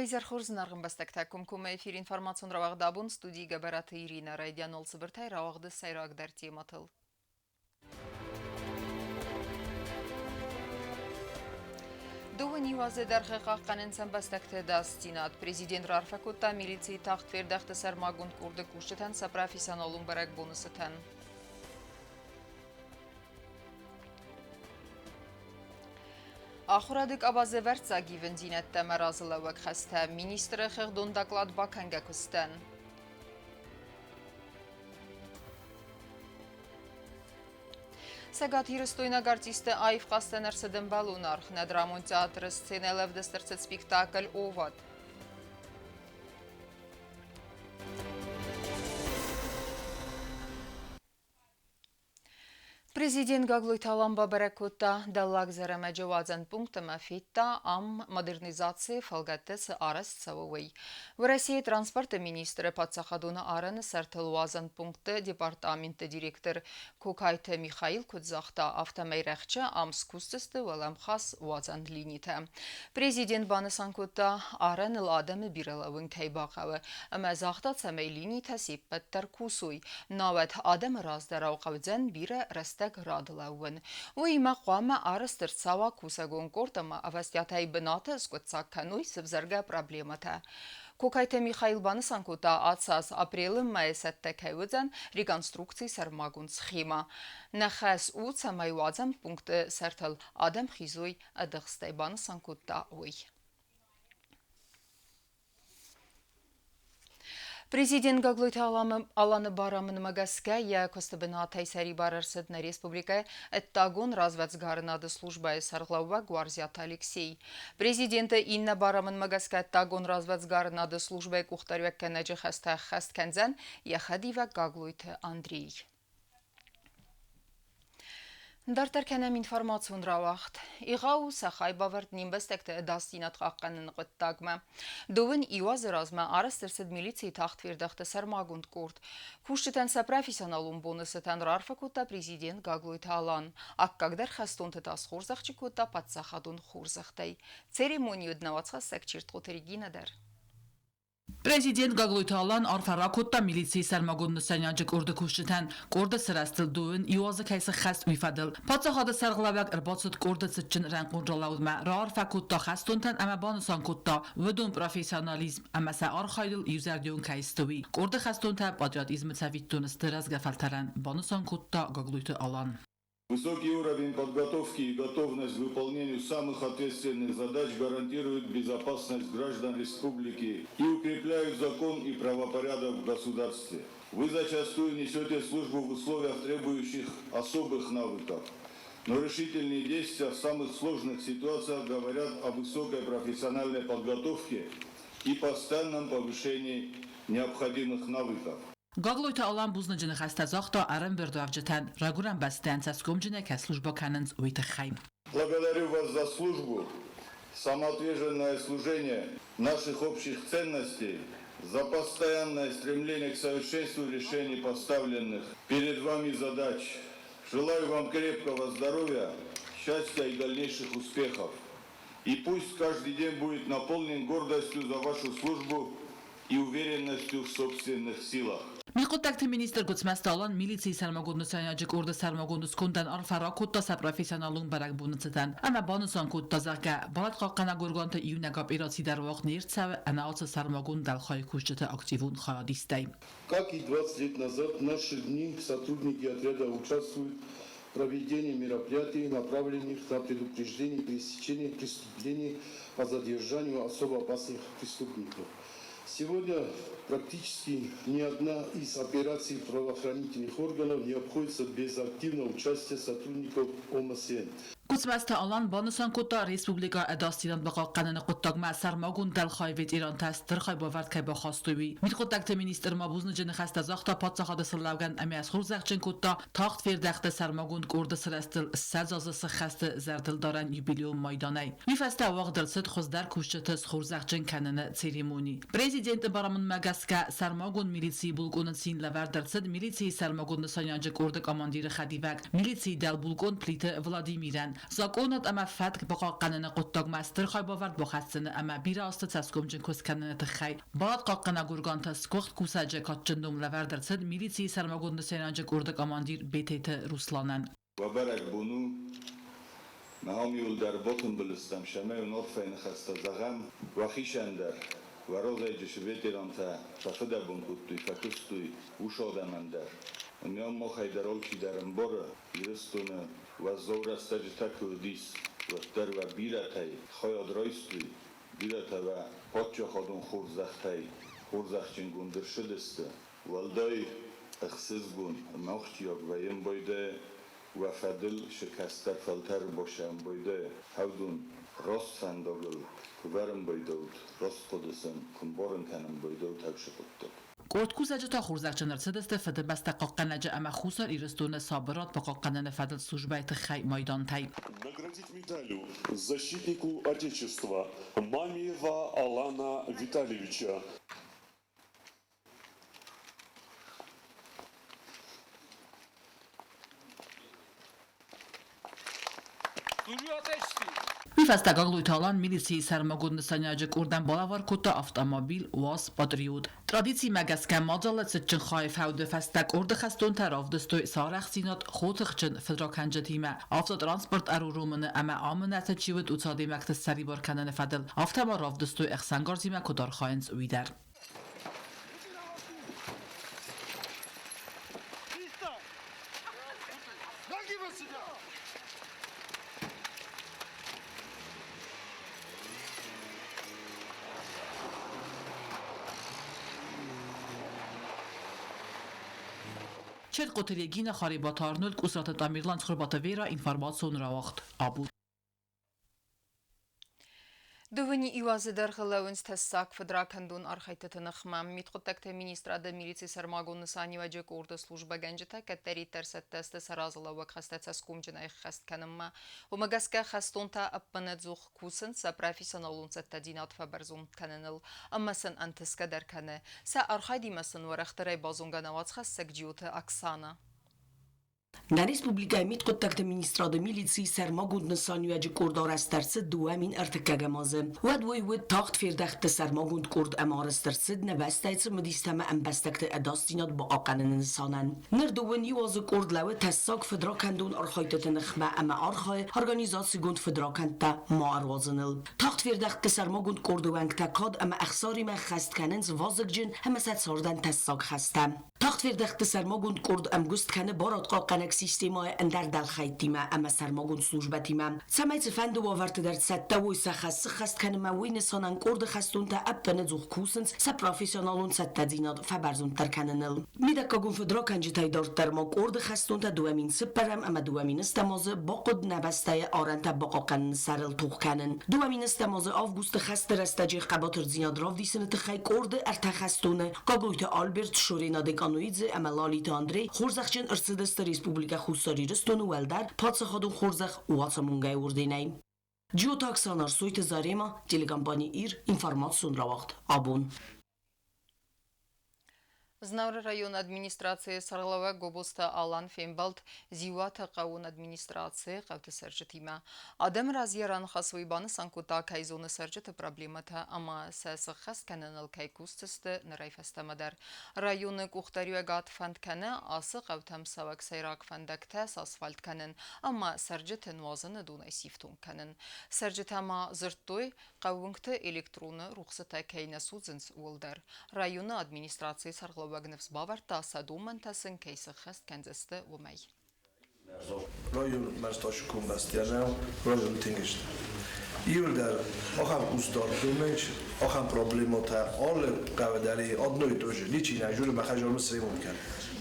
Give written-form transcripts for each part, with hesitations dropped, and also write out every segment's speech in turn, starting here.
Уӕ хорз зынаргъ ӕмбӕстӕгтӕ, комкоммӕ эфир информацион рауагъд абон студийы Гӕбӕраты Иринӕ райдианон цыбыртӕй рауагъды сӕйрагдӕр темӕтыл. Дыууӕ ниуазы дӕргъы хъахъхъӕнынц ӕмбӕстӕгты ӕдасдзинад. Президент раарфӕ кодта милицийы тагъд фердӕхты сӕрмагонд къорды кусджытӕн сӕ профессионалон бӕрӕгбоны цытӕн. Ахуырады къабазы ӕвӕрццаг ивындзинӕдтӕ ӕмӕ разылӕууӕг хӕстӕ министры хыгъдон доклад бакӕнгӕ куыстӕн. Цӕгатирыстойнаг артисты аив хъазтӕн ӕрцыд ӕмбӕлон аргъ. Нӕ драмон театры сценӕйыл ӕвдыст ӕрцыд спектакль «Овод». Президент Гаглойты Алан бабӕрӕг кодта Дӕллаг Зӕрӕмӕджы уадзӕн пункт ӕмӕ федта, ам модернизацийы фӕлгӕтты цы арӕзт цӕуы, уый. Уӕрӕсейы транспорты министры паддзахадон арӕны сӕртыл уадзӕн пункты департаменты директор Кокайты Михаил куыд загъта, афтӕмӕй рӕхджы ам скусдзысты уӕлӕмхас уадзӕн линитӕ. Президент банысан кодта, арӕныл адӕмы бирӕ лӕууын кӕй бахъӕуы, ӕмӕ загъта, цӕмӕй линитӕ се ппӕт дӕр кусой, науӕд адӕмы раздӕрау хъӕудзӕн бирӕ рӕстӕг рады лӕууын. Уыимӕ хъуамӕ арӕзт ӕрцӕуа кусӕгон къорд ӕмӕ ӕвӕстиатӕй бынаты скъуыддзаг кӕной сывзӕргӕ проблемӕтӕ. Кокайты Михаил банысан кодта, ацы аз апрелы мӕйы цӕттӕ кӕй уыдзӕн реконструкцийы сӕрмагонд схемӕ. Нӕ хӕс у, цӕмӕй уадзӕм пункты сӕртыл адӕм хизой ӕдыхстӕй, банысан кодта уый. Президент Гаглойты Аланы барамынмӕ гӕсгӕ йӕ куысты бынатӕй сӕрибар ӕрцыд нӕ республикӕйы ӕддагон развӕдсгарынады службӕйы сӕргълӕууӕг Уарзиаты Алексей. Президенты иннӕ барамынмӕ гӕсгӕ ӕддагон развӕдсгарынады службӕйы къухдариуӕггӕнӕджы хӕстӕ ӕххӕст кӕндзӕн йӕ хӕдивӕг Гаглойты Андрей. Дарддӕр кӕнӕм информацион рауагъд. Егъау у сӕ хайбавӕрд не мбӕстӕгты ӕдасдзинад хъахъхъӕныны хъуыддагмӕ. Дыууын иу азы размӕ арӕзт ӕрцыд милицийы тагъд фердӕхты сӕрмагонд къорд. Кусджытӕн сӕ профессионалон боны цытӕн раарфӕ кодта президент Гаглойты Алан. Аккагдӕр хӕстонты та схорзӕхджын кодта паддзахадон хорзӕхтӕй. Церемони уыд нӕ уацхӕссӕг Чертхъоты Регинӕ дӕр. Президент Гаглойты Алан арфӕ ракодта милицийы сӕрмагонд нысаниуӕджы къорды кусджытӕн къорды сырӕзтыл дыууын иу азы кӕй сыххӕст, уый фӕдыл. Паддзахады сӕргълӕууӕг ӕрбацыд къорды цытджын рӕнхъон ралӕудмӕ, раарфӕ кодта хӕстонтӕн ӕмӕ банысан кодта, уыдон профессионализм ӕмӕ сӕ архайдыл иузӕрдион кӕй сты, уый. Къорды хӕстонтӕ патриотизмы цӕвиттон сты рӕзгӕ фӕлтӕрӕн, банысан кодта Гаглойты Алан. Высокий уровень подготовки и готовность к выполнению самых ответственных задач гарантируют безопасность граждан республики и укрепляют закон и правопорядок в государстве. Вы зачастую несете службу в условиях, требующих особых навыков. Но решительные действия в самых сложных ситуациях говорят о высокой профессиональной подготовке и постоянном повышении необходимых навыков. Гаглойты Алан бузныджы ныхӕстӕ загъта ӕрӕмбырдуӕвджытӕн, райгуырӕн бӕстӕйӕн цӕсгомджынӕй кӕй службӕ кӕнынц, уый тыххӕй. Благодарю вас за службу, самоотверженное служение наших общих ценностей, за постоянное стремление к совершенству решений поставленных перед вами задач. Желаю вам крепкого здоровья, счастья и дальнейших успехов. И пусть каждый день будет наполнен гордостью за вашу службу и уверенностью в собственных силах. Мидхъуыддӕгты министр Гуыцмӕзты Алан милицийы сӕрмагонд нысаниуӕджы къорды сӕрмагонд скондӕн арфӕ ракодта сӕ профессионалон бӕрӕгбоны цытӕн ӕмӕ банысан кодта, зӕгъгӕ, барадхъахъхъӕнӕг органты иунӕг операци дӕр уагъд не рцӕуы ӕнӕ ацы сӕрмагонд дӕлхайы кусджыты активон хайадистӕй. Как и 20 лет назад, в наши дни сотрудники отряда участвуют в проведении мероприятий, направленных на предупреждение и пресечение преступлений по задержанию особо опасных преступников. Сегодня практически ни одна из операций правоохранительных органов не обходится без активного участия сотрудников ОМСН. Гуыцмӕзты Алан банысан кодта, республикӕ ӕдасдзинад бахъахъхъӕныны хъуыддагмӕ сӕрмагонд дӕлхай ветерантӕ стыр хайбавӕрд кӕй бахастой, уый. Мидхъуыддӕгты министр ма бузныджы ныхӕстӕ загъта паддзахады сӕргълӕугӕн ӕмӕ схорзӕхджын кодта тагъд фердӕхты сӕрмагонд къорды сырӕзтыл 20 азы сыххӕсты зӕрдылдарӕн юбилейон майданӕй. Уый фӕстӕ уагъд ӕрцыд хуыздӕр кусджыты схорзӕхджын кӕныны церемони. Президенты барамындмӕ гӕсгӕ, сӕрмагонд милицийы булкъоны цин лӕвӕрд ӕрцыд милицийы сӕрмагонд нысаниуӕджы къорды командиры хӕдивӕг, милицийы дӕлбулкъон Плиты Владимирӕн. Закъонад ӕмӕ фӕтк бахъахъхъӕныны хъуыддагмӕ стыр хайбавӕрд бахӕссыны ӕмӕ бирӕ азты цӕсгомджын куыст кӕныны тыххӕй барадхъахъхъӕнӕг органты сгуыхт кусӕджы кадджын ном лӕвӕрд ӕрцыд милицийы сӕрмагонд нысаниуӕджы къорды командир Бететы Русланӕн. Уӕ бӕрӕгбон у, мӕ ам иуылдӕр ботымбыл стӕм, цӕмӕй уын арфӕйы ныхӕстӕ зӕгъӕм. Уӕхицӕн дӕр, уӕ разӕйджысы ветерантӕ фӕфыдӕбон кодтой, фӕкуыстой ус адӕмӕн дӕр. Ам махӕй дӕр алчидӕр ӕмбары, Ирыстоны уӕззау рӕстӕджытӕ куы уыдис, уӕддӕр уӕ бирӕтӕй хайад райстой, бирӕтӕ уӕ паддзахадон хорзӕхтӕй хорзӕхджынгонд ӕрцыдысты. Уӕлдай ӕхсызгон ӕмӕ ахсджиаг вӕййы ӕмбойдӕ уӕ фӕдыл шы кӕстӕр фӕлтӕры босӕмбойдӕ хӕвдун раст фӕндагыл куы вӕрынбойдӕут, раст хъуыды сын куы мбарын кӕнынбойдӕут ӕвшы хъуыддаг. Къорд кусӕджы та хорзӕхджын ӕрцыдысты Фыдыбӕстӕ хъахъхъӕнӕджы ӕмӕ Хуссар Ирыстоны сабырад бахъахъхъӕныны фӕдыл службӕйы тыххӕй майдантӕй. Наградить медалью защитнику Отечества Мамиева Алана Витальевича. Уый фӕстӕ Гаглойты Алан милицийы сӕрмагонд нысаниуӕджы къордӕн балӕвар кодта автомобиль УАЗ-Патриот. Традицимӕ гӕсгӕ мадзалы цытджын хайы фӕуды фӕстӕ къорды хӕстонтӕ равдыстой сӕ арӕхстдзинад хотыхджын фыдракӕнджытимӕ, автотранспорт ӕруромыны ӕмӕ амынӕты чи уыд, уыцы адӕймӕгты ссӕрибар кӕныны фӕдыл. Афтӕ ма равдыстой ӕхсӕнгарзимӕ куыд архайынц, уый дӕр. Четкъоты Регина, Харебаты Арнольд, Къусраты Тамерлан, Цхуырбаты Вера, информацион рауагъд Абон. Дыууын иу азы дӕргъы лӕууынц тӕссаг фыдракӕндон архӕйдтыты ныхмӕ. Мидхъуыддӕгты министрады милицийы сӕрмагонд нысаниуӕджы къорды службӕгӕнджытӕ кӕддӕриддӕр цӕттӕ сты сӕ разылӕууӕг хӕстӕ цӕсгомджынӕй ӕххӕст кӕнынмӕ. Уымӕ гӕсгӕ хӕстонтӕ ӕппынӕдзух кусынц сӕ профессионалон цӕттӕдзинад фӕбӕрзонд кӕныныл ӕмӕ сын ӕнтысгӕ дӕр кӕны. Сӕ архайдимӕ сын уӕрӕхдӕрӕй базонгӕ нӕ уацхӕссӕг Джиоты Оксана. Нӕ республикӕйы мидхъуыддӕгты министрады милицийы сӕрмагонд нысаниуӕджы къорд арӕзт ӕрцыд 2003 азы. Уӕд уый уыд тагъд фердӕхтты сӕрмагонд къорд ӕмӕ арӕзт ӕрцыд нӕ бӕстӕйы цымыдистӕ ӕмӕ ӕмбӕстӕгты ӕдасдзинад бахъахъхъӕныны нысанӕн. Ныр 21 азы къорд лӕууы тӕссаг фыдракӕндон архайдтыты ныхмӕ ӕмӕ архайы организацигонд фыдракӕндтӕ ма ӕруадзыныл. Тагъд фердӕхтты сӕрмагонд къорды уӕнгтӕ кад ӕмӕ ӕхсаримӕ ӕххӕст кӕнынц вазыгджын ӕмӕ сӕ цардӕн тӕссаг хӕстӕ. Тагъд фердӕхтты сӕрмагонд къорд ӕмгуыст кӕны барадхъахъхъӕнӕг системӕйы ӕндӕр дӕлхӕйттимӕ ӕмӕ сӕрмагонд службӕтимӕ. Цӕмӕй цыфӕнды уавӕрты дӕр цӕттӕ уой сӕ хӕс сыххӕст кӕнынмӕ, уый нысанӕн къорды хӕстонтӕ ӕппынӕдзух кусынц сӕ профессионалон цӕттӕдзинад фӕбӕрзонддӕр кӕныныл. Мидӕггагон фыдракӕнджытӕй дарддӕр ма къорды хӕстонтӕ 2004 ӕмӕ 2008 азы бахъуыд нӕ бӕстӕйы арӕнтӕ бахъахъхъӕныны сӕрыл тох кӕнын. 2008 азы августы хӕсты рӕстӕджы хъӕбатырдзинад равдисыны тыххӕй къорды ӕртӕ хӕстоны Гаглойты Альберт, Шорена Деканоидзе ӕмӕ Лалиты Андрей хорзӕхджын ӕрцыдысты Республикӕ Хуссар Ирыстоны уӕлдӕр паддзахадон хорзӕх Уацамонгӕйы орденӕй. Джиоты Оксана, Арсойты Зарема, телекомпани «Ир», информацион рауагъд «Абон». Знауыры районы администрацийы сӕргълӕууӕг Гобозты Алан фембӕлд Зиуаты хъӕуон администрацийы хъӕуты цӕрджытимӕ. Адӕмы раз йӕ раныхасы уый банысан кодта, кӕй зоны цӕрджыты проблемӕтӕ ӕмӕ сӕ сыххӕст кӕныныл кӕй кусдзысты нырӕй фӕстӕмӕ дӕр. Районы къухдариуӕгад фӕнд кӕны ацы хъӕутӕм цӕуӕг сӕйраг фӕндӕгтӕ сасфальт кӕнын ӕмӕ цӕрджыты нуазыны донӕй сифтонг кӕнын. Цӕрджытӕ ма дзырдтой, хъӕууынгты электроны рухсытӕ кӕй нӕ судзынц, ууыл дӕр. Районы администрацийы сӕргълӕууӕг ныфс бавӕрдта, сӕ домӕнтӕ сын кӕй сыххӕст кӕндзысты, уымӕй. Район Мӕсташкомбӕстӕ район тынг Иуылдӕр ахӕм хъусдард домынц, ахӕм проблемӕтӕ алы хъӕуы дӕр одно и то же. Ничи нӕ журы мӕхӕ сремонт кӕн.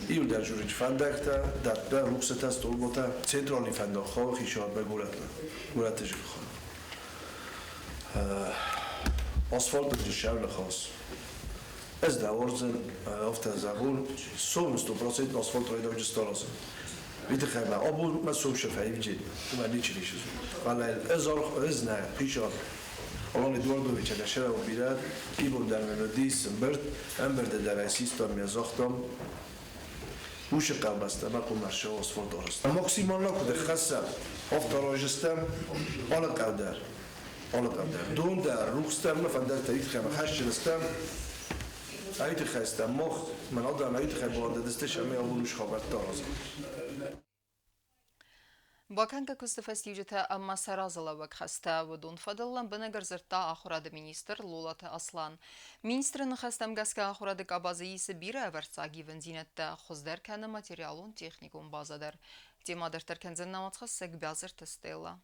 Иуылдӕр журынц фӕндӕгтӕ, дӕттӕ, рухсытӕ, столботӕ. Центральный фӕндаг хауы хицауадмӕ горӕтмӕ, горӕты зӕххыл. Асфальт дешевле хос. Ez de orzen афтӕ зӕгъон, сом 100% асфальт райдауджы старазын. Видыхӕмӕ абон мӕ сом шефӕйвджи, мӕ ничи нишы. Фӕлӕ ӕз арх ӕз нӕ хицауад. Алан Эдуардович ӕнӕсӕрӕу бирӕ ибон дӕр нын уыдис ӕмбырд, ӕмбырды дӕр ӕй систам ӕмӕ загътам, уыцы къабӕзтӕ ма хъуамӕ Осворд арӕзт. Максимально куыд ӕххӕссӕм, афтӕ араздзыстӕм алы хъӕу дӕр. Алы хъӕу дӕр. Дон дӕр, рухс дӕр ӕмӕ фӕндӕгтӕ уый тыххӕй ӕмӕ хӕсджын стӕм. Ай тыххӕй стӕм мах, мӕн адӕм ай тыххӕй бауӕндыдысты, цӕмӕй абон уыцы хабӕрттӕ аразӕм. Бакӕнгӕ куысты фӕстиуджытӕ ӕмӕ сӕ разылӕууӕг хӕстӕ, уыдон фӕдыл лӕмбынӕг ӕрдзырдта ахуырады министр Лолаты Аслан. Министры ныхӕстӕм гӕсгӕ ахуырады къабазы исы бирӕ ӕвӕрццаг ивындзинӕдтӕ, хуыздӕр кӕны материалон-техникон базӕ дӕр. Темӕ дарддӕр кӕндзӕн науӕдзхӕссӕг Бязырты Стелла.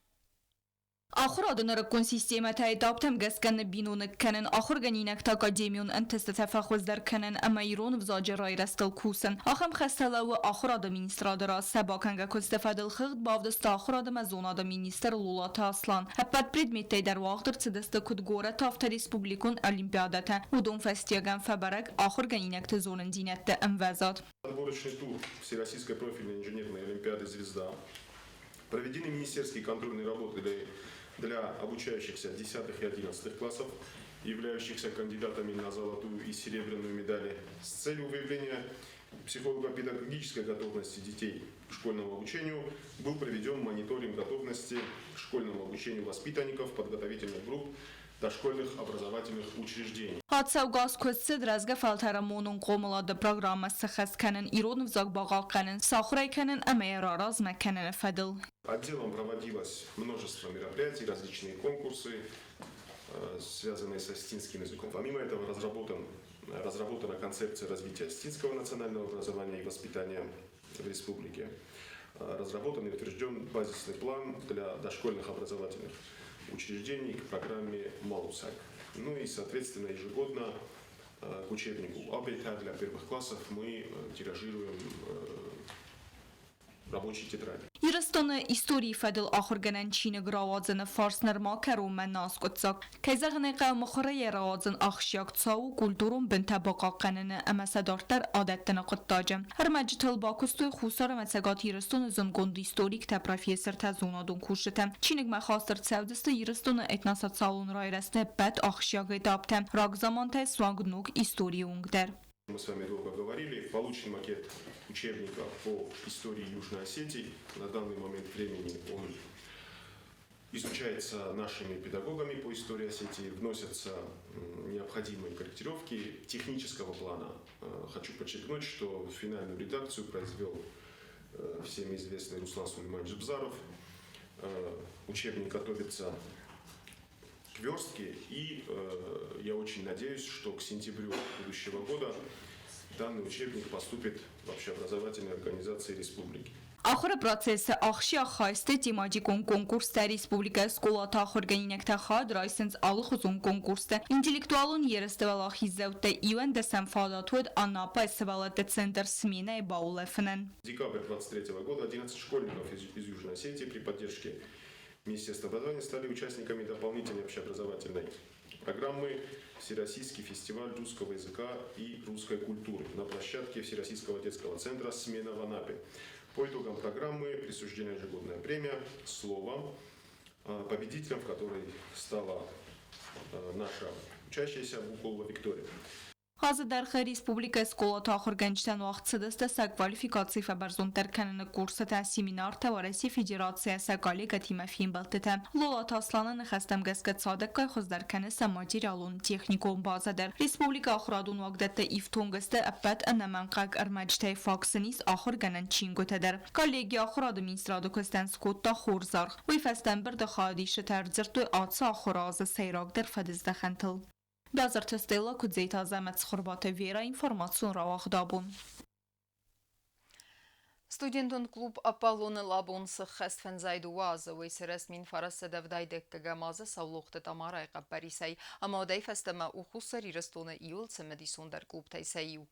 Ахуырады нырыккон системӕтӕ этаптӕм гӕсгӕ ныббиноныг кӕнын, ахуыргӕнинӕгты академион ӕнтыстытӕ фӕхуыздӕр кӕнын ӕмӕ ирон ӕвзаджы райрӕзтыл кусын. Ахӕм хӕстӕ лӕууы ахуырады министрады раз. Сӕ бакӕнгӕ куысты фӕдыл хыгъд бавдыста ахуырады ӕмӕ зонады министр Лолаты Аслан. Ӕппӕт предметтӕй дӕр уагъд ӕрцыдысты куыд горӕты, афтӕ республикон олимпиадӕтӕ. Уыдон фӕстиуӕгӕн фӕбӕрӕг ахуыргӕнинӕгты зонындзинӕдты ӕмвӕзад. Отборочный тур Всероссийской профильной инженерной олимпиады «Звезда». Проведены министерские контрольные работы для обучающихся 10 и 11 классов, являющихся кандидатами на золотую и серебряную медали, с целью выявления психолого-педагогической готовности детей к школьному обучению был проведен мониторинг готовности к школьному обучению воспитанников подготовительных групп дошкольных образовательных учреждений. Ацӕугӕ аз куыст цыд рӕзгӕ фӕлтӕры монон хъомылады программӕ сыххӕст кӕнын, ирон ӕвзаг бахъахъхъӕнын, сахуыр ӕй кӕнын ӕмӕ йӕ раразмӕ кӕныны фӕдыл. Отделом проводилось множество мероприятий, различные конкурсы, связанные с осетинским языком. Помимо этого разработана концепция развития осетинского национального образования и воспитания в республике. Разработан и утвержден базисный план для дошкольных образовательных учреждений к программе «Малусак». Ну и, соответственно, ежегодно к учебнику АБТ для первых классов мы тиражируем рабочие тетради. Ирыстоны историйы фӕдыл ахуыргӕнӕн чиныг рауадзыны фарст нырма кӕронмӕ нӕ аскъуыддзаг. Кӕй зӕгъын ӕй хъӕуы, мыхуыры йӕ рауадзын ахсджиаг цау у культурон бынтӕ бахъахъхъӕныны ӕмӕ сӕ дарддӕр адӕттыны хъуыддаджы. Ӕрмӕджытыл бакуыстой Хуссар ӕмӕ Цӕгат Ирыстоны зындгонд историктӕ, профессортӕ, зонадон кусджытӕ. Чиныгмӕ хаст ӕрцӕудзысты Ирыстоны этносоциалон райрӕзты ӕппӕт ахсджиаг этаптӕ, рагзамантӕй суанг ног историйы онг дӕр. Мы с вами долго говорили. Получен макет учебника по истории Южной Осетии. На данный момент времени он изучается нашими педагогами по истории Осетии. Вносятся необходимые корректировки технического плана. Хочу подчеркнуть, что финальную редакцию произвел всеми известный Руслан Сулейманович Бзаров. Учебник готовится к верстке, и я очень надеюсь, что к сентябрю будущего года данный учебник поступит в общеобразовательные организации республики. Ахуыры процессы ахсджиаг хай сты тематикон конкурстӕ. Республикӕйы скъолаты ахуыргӕнинӕгтӕ хайад райсынц алыхуызон конкурсты, интеллектуалон ерысты уӕлахиздзӕуттӕй 11-ӕм фадат уыд Анапӕйы сывӕллӕтты центр Смена-йы баулӕфынӕн. Декабрь 23 года 11 школьников из Южной Осетии при поддержке Министерства образования стали участниками дополнительной общеобразовательной программы «Всероссийский фестиваль русского языка и русской культуры» на площадке Всероссийского детского центра «Смена» в Анапе. По итогам программы присуждена ежегодная премия «Слово», победителем в которой стала наша учащаяся Буколова Виктория. Азы дӕргъы республикӕйы скъолаты ахуыргӕнджытӕн уагъд цыдысты сӕ квалификаци фӕбӕрзонддӕр кӕныны курсытӕ, семинартӕ, Уӕрӕсейы Федерацийӕ сӕ коллегӕтимӕ фембӕлдтытӕ. Лолаты Асланы ныхӕстӕм гӕсгӕ цадӕггай хуыздӕр кӕны сӕ материалон-техникон базӕ дӕр. Республикӕйы ахуырадон уагдӕттӕ ифтонг сты ӕппӕт ӕнӕмӕнгхъӕуӕг ӕрмӕджытӕй, фаг сын ис ахуыргӕнӕн чингуытӕ дӕр. Коллеги ахуырады министрады куыстӕн скодта хорз аргъ. Уый фӕстӕ ӕмбырды хайадисджытӕ ӕрдзырдтой ацы ахуыры азы сӕйрагдӕр фӕдыздӕхӕнтыл. Бязырты Стелла, Куыдзейты Азӕмӕт, Цхуырбаты Вера, информацион рауагъд абон. Студентон клуб «Аполлон-ы абон сыххӕст фӕндзай дыууӕ азы, уый сырӕзт 1970 азы Саулохты Тамарайы хъӕппӕрисӕй, ӕмӕ уӕдӕй фӕстӕмӕ у Хуссар Ирыстоны иуыл цымыдисондӕр клубтӕй сӕ иу.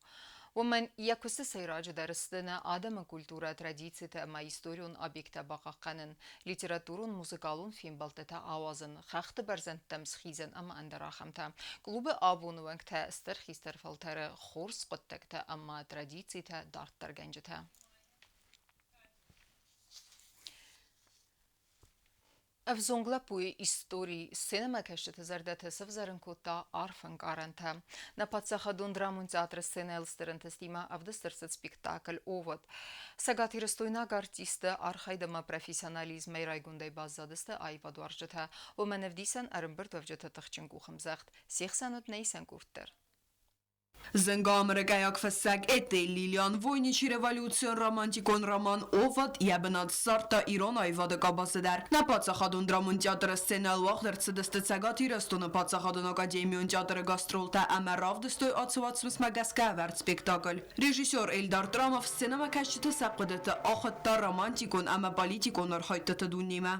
Уымӕн йӕ куысты сӕйраджыдӕр сты нӕ адӕмы культурӕ, традицитӕ ӕмӕ историон объекттӕ бахъахъхъӕнын, литературон, музыкалон фембӕлдтытӕ ауадзын, хӕхты бӕрзӕндтӕм схизын ӕмӕ ӕндӕр ахӕмтӕ. Клубы абоны уӕнгтӕ стыр хистӕр фӕлтӕры хорз хъуыддӕгтӕ ӕмӕ традицитӕ дарддӕргӕнджытӕ. Ӕвзонг лӕппуйы истори сценӕмӕкӕсджыты зӕрдӕтӕ сӕвзӕрын кодта арф ӕнкъарӕнтӕ. Нӕ паддзахадон драмон театры сценӕйыл стыр ӕнтыстимӕ ӕвдыст ӕрцыд спектакль «Овод». Цӕгатирыстойнаг артистты архайд ӕмӕ профессионализмӕй райгондӕй баззадысты аивадуарзджытӕ. Уымӕн ӕвдисӕн ӕрӕмбырдуӕвджыты тыхджын къухӕмдзӕгъд. Се хсӕн уыд нӕ исӕн къорд дӕр. Зынгӕ америкӕйаг фыссӕг Этель Лилиан Войничы революцион романтикон роман «Овод» йӕ бынат ссардта ирон аивады къабазы дӕр. Нӕ паддзахадон драмон театры сценӕйыл уагъд ӕрцыдысты Цӕгат Ирыстоны паддзахадон академион театры гастролтӕ ӕмӕ равдыстой ацы уацмысмӕ гӕсгӕ ӕвӕрд спектакль. Режиссер Эльдар Трамов сценӕмӕкӕсджыты сӕ хъуыдыты ахуыдта романтикон ӕмӕ политикон архайдтыты дунемӕ.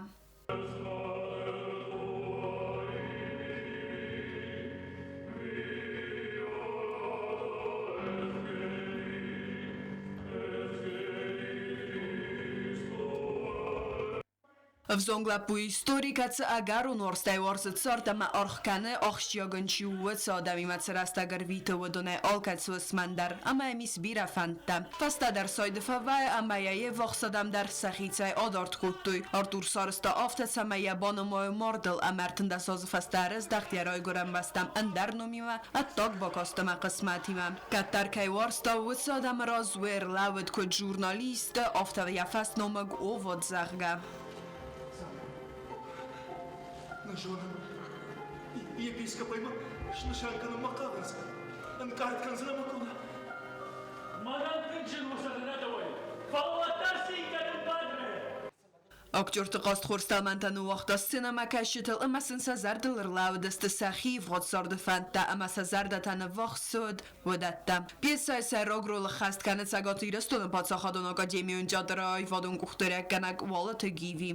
Ӕвзонг лӕппуйы истори, кӕцы ӕгӕрон уарзтӕй уарзы цард ӕмӕ аргъ кӕны, ахсджиаг ын чи у, уыцы адӕмимӕ цы рӕстӕг ӕрвиты, уыдонӕй алкӕцы уысмӕн дӕр, ӕмӕ йӕм ис бирӕ фӕндтӕ. Фӕстӕдӕр сайды фӕвӕйы ӕмӕ йӕ йе ввахс адӕм дӕр сӕхицӕй адард кодтой. Артур сарӕзта афтӕ, цӕмӕй йӕ банымайой мардыл ӕмӕ 13 азы фӕстӕ ӕрыздӕхт йӕ райгуырӕн бӕстӕм ӕндӕр номимӕ, ӕддаг бакаст ӕмӕ хъысмӕтимӕ. Кӕддӕр кӕй уарзта, уыцы адӕмы раз уый ӕрлӕууыд куыд журналист, афтӕ йӕ фӕсномыг Овод, зӕгъгӕ. Нӕ зонын, епископӕй мӕ снысан кӕнынмӕ хъавынц. Ӕнкъард кӕндзынӕ мӕ къона. Мӕнӕн тынг зын уыдзӕн ӕнӕ дӕуӕй, фӕлӕ уӕддӕр цин кӕнын Бадре. Актерты хъазт хорз тӕлмӕнтӕ ныууагъта сценӕмӕкӕсджытыл ӕмӕ сын сӕ зӕрдыл ӕрлӕууыдысты сӕхи ивгъуыд царды фӕндтӕ ӕмӕ сӕ зӕрдӕтӕ ныввахс цы уыд, уыдӕттӕ. Пьесӕйы сӕйраг ролы хӕст кӕны Цӕгат Ирыстоны паддзахадон академион театры аивадон къухдариуӕггӕнӕг Уалыты Гиви.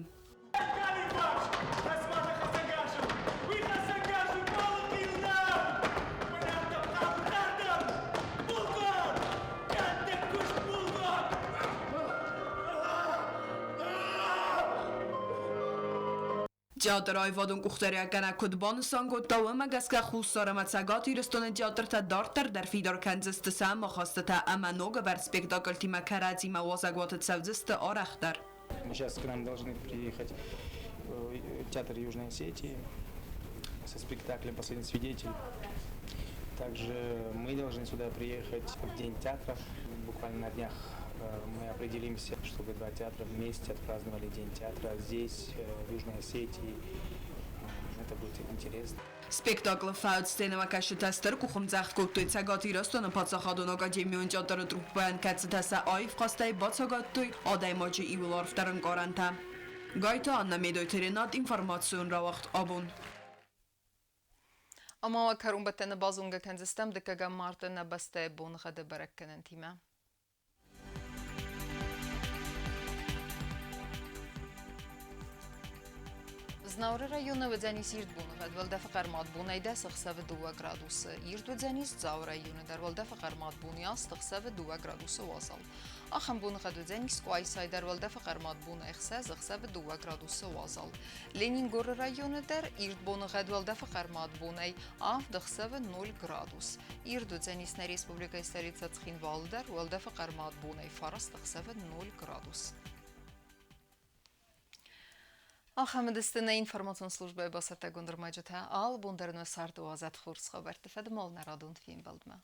Театры аивадон къухдариуӕггӕнӕг куыд банысан кодта, уымӕ гӕсгӕ Хуссар ӕмӕ Цӕгат Ирыстоны театртӕ дарддӕр дӕр фидар кӕндзысты сӕ ӕмахастытӕ ӕмӕ ногӕвӕрд спектакльтимӕ кӕрӕдзимӕ уазӕгуаты цӕудзысты арӕхдӕр. Мы сейчас к нам должны приехать театр Южной Осетии со спектаклем «Последний свидетель». Также мы должны сюда приехать в День театра. Буквально на днях мы определимся, чтобы два театра вместе отпраздновали День театра здесь, в Южной Осетии. Это будет интересно. Спектаклы фӕуд сценӕмӕкӕсджытӕ стыр къухӕмдзӕгъд кодтой Цӕгат Ирыстоны паддзахадон академион театры труппӕйӕн, кӕцытӕ сӕ аив хъазтӕй бацагайдтой адӕймаджы иууыл арфдӕр ӕнкъарӕнтӕ. Гайты Анна, Медойты Ренат, информацион рауагъд «Абон». Ӕмӕ уӕ кӕронбӕттӕны базонгӕ кӕндзыстӕм дыккӕгӕм марты нӕ бӕстӕйы боныгъӕды бӕрӕггӕнӕнтимӕ. Знауыры районы уыдзӕнис ирд боныгъӕд. Уӕлдӕфы хъӕрмад бонӕй 10 ӕхсӕвы 2 градусы. Ирд уыдзӕнис Дзауы районы дӕр. Уӕлдӕфы хъӕрмад бонӕй 8 ӕхсӕвы 2 градусы уазал. Ахӕм боныгъӕд уыдзӕнис Къуайсайы дӕр. Уӕлдӕфы хъӕрмад бонӕй 6 ӕхсӕвы 2 градусы уазал. Ленингоры районы дӕр ирд боныгъӕд уӕлдӕфы хъӕрмад бонӕй 7 ӕхсӕвы 0 градус. Ирд уыдзӕнис нӕ республикӕйы столицӕ Цхинвалы дӕр. Уӕлдӕфы хъӕрмад бонӕй 9 ӕхсӕвы 0 градус. Ахӕм уыдысты нӕ информацион службӕйы бацӕттӕгонд ӕрмӕджытӕ. Алы бон дӕр нӕ царды уадзӕд хорз хабӕртты фӕдыл нӕ радон фембӕлдмӕ.